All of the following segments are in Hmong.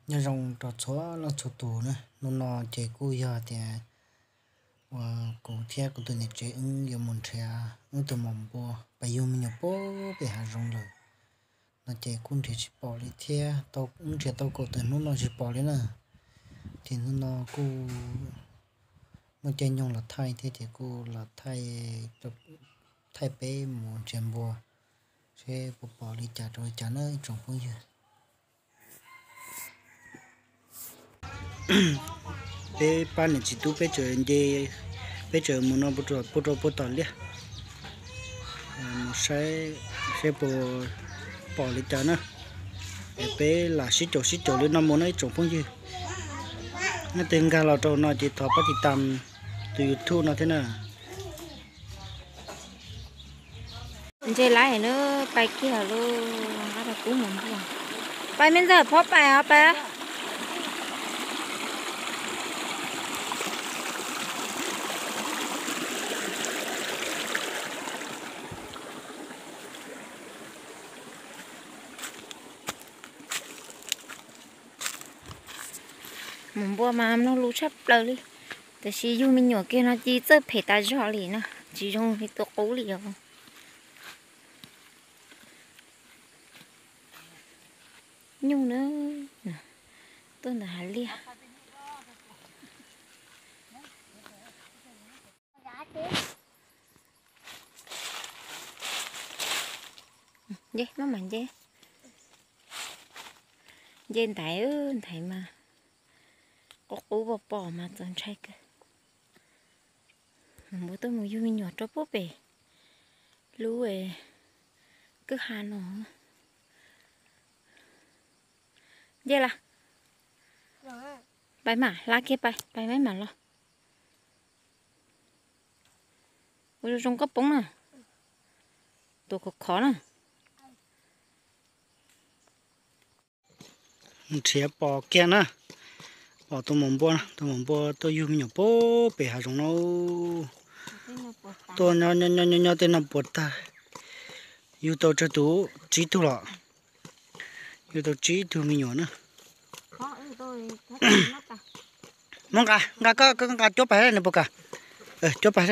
Nyob zoo rau txhua leej txhua tus na, hnub no ces kuj yog tias uas kuv thiab kuv tus niam tsev wb yuav mus nrhiav wb tus maum npua pas yug me nyuam puag pem hav zoov lawm no ces kuj nrhiav tsis pom li thiab, wb nrhiav tau kaum tawm hnub no tsis pom li na. Ces hnub no kuj muaj caij nyoog los thaij thiab ces kuj los thaij peb mus nrhiav npua seb puas pom li cas rau li cas na ib tsoom phooj ywg. Peb pab niam txiv tub peb tseem nce, peb tseem mus no puag rau puag tom liaj, mus saib seb puas pom li cas na. Es peb lam sib caum sib caum li no mus na ib tsoom phooj ywg. Nyob twg nkag los rau no ces thov pab tiv tam tus YouTube no thiab na. Ntse laiv na, pais kiag lauj, qab tau kub mus npua. Pais me ntxawg, phob pais os pais. Mus npua mas mloog lus tshaj plaws li, tiam sis yug me nyuam kiag no cia txawj phem tas zog li na, tsis zoo li tus qub li os. Nyuj na, tuaj ntawm hav liaj. Nce, maj mam nce. Nce ntaiv, ntaiv mas qub qub pom pom mas txaus ntshai kawg. Npua tuaj mus yug me nyuam rau puag pem lub kwj ha no. Nce las, pais mam hla kiag pais, pais mam mam los. Ua zoo zoo koj poob na, tus khov khov na. Nrhiav pom kiag na, pom tus maum npua, tus maum npua tuaj yug me nyuam puag pem hav zoov no. Tuaj nyob nyob nyob tej no puas tag. Yug tau tsawg tus? Tsib tug los. Yug tau tsib tug me nyuam na. Muab nqa, nqa koj, koj nqa cuab pais nws puas kam. Cuab pais,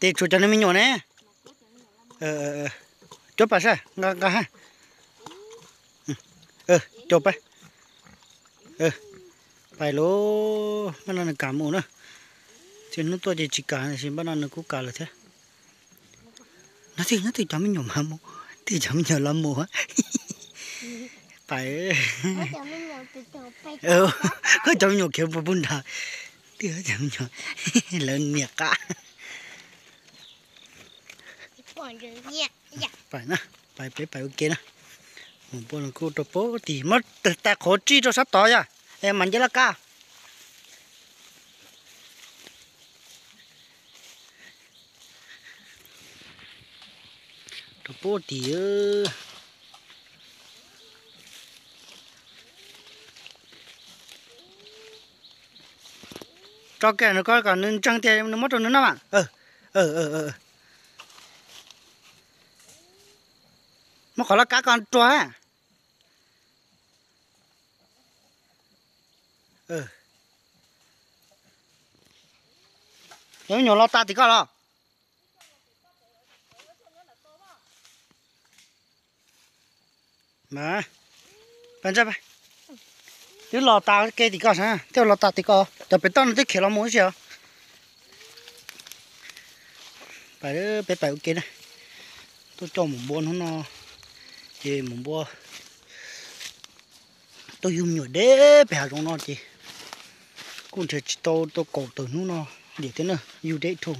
tes tshuav cov niag me nyuam ne. Cuab pais saib, nqa nqa ha. Cuab pais. Pais lauj, npaj no nws kam mus na. Txij hnub tuaj ces tsis kam, tiam sis npaj no nws kuj kam lawm thiab. Nyob twg nyob twg cov me nyuam mas mus, twg cov me nyuam los mus. Pais, koj cov me nyuam khiav puag puag nrad, twg cov me nyuam, lawv niam qab. Pais na, pais peb pais ua ke na. Mus npua no kuj rau puag tid, muab tais qhuav tsij rau sab tod yom, es mam nce laj kab. Rau puag tid. Tso kiag nws ko kom nws ntseeg tias nws muab rau nws noj mas. Muab qhov laj kab ko rua. Cov me nyuam los tas tim koj los? Twb los tas ke tim koj sav, twb los tas tim koj, cov pem toj no twb khiav los mus ib si os. Pais, peb pais ua ke na. Tuaj coj maum npua hnub no ces maum npua tuaj yug me nyuam deb pem hav zoov no ces kuj nrhiav tsis tau, tau kaum tawm hnub no diam thiab na, yug deb dhau.